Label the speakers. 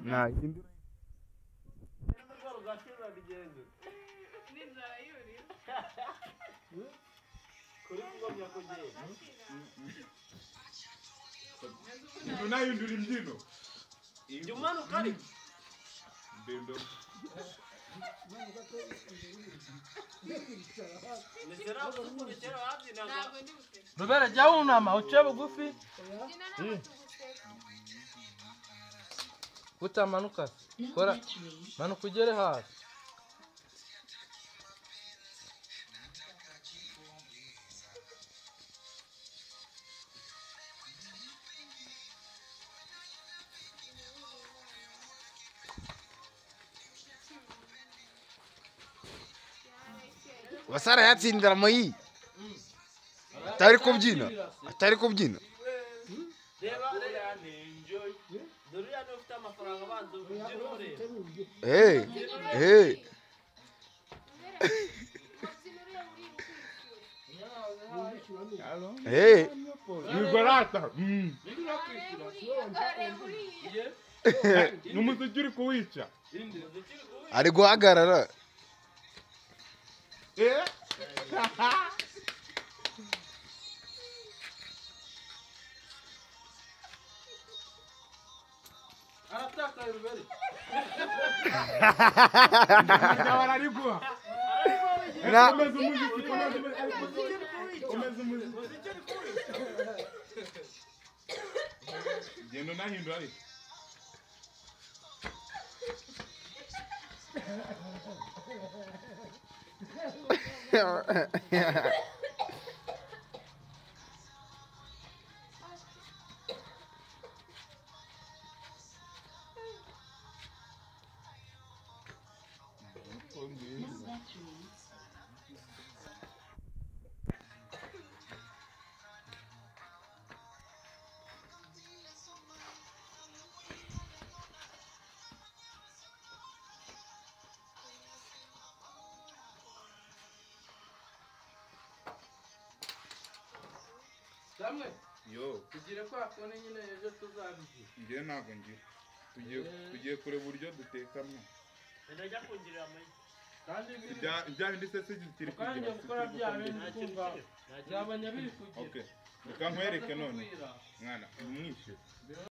Speaker 1: Na
Speaker 2: Tunahindura imbyino.
Speaker 3: Jumanuka ari.
Speaker 2: Bendo.
Speaker 3: Rubera jya wunama uce bugufi. Utamanuka. Kora. Manuka ugere hasi.
Speaker 1: Basara yatsindira amayi atari kubyina, atari kubyina. Eh eh eh
Speaker 2: Igorata. N'umuziki uri kuwica.
Speaker 1: Ari guhagarara.
Speaker 2: Eh?
Speaker 1: Na
Speaker 2: Genda unahindura ariko. Yo,
Speaker 3: tugire kwa kone nyine ejo tuzabigira.
Speaker 2: Ngiye ntago ngira. Tugiye kure buryo dutekamo.
Speaker 4: Ndajya kungirira amayi.
Speaker 3: Kandi
Speaker 2: ibya bindi se kiri
Speaker 3: kugira. Gukora bya bindi kumva. Byabanya biri kugira.
Speaker 2: Okay. Reka nkwereke none. Mwana, umwishyure.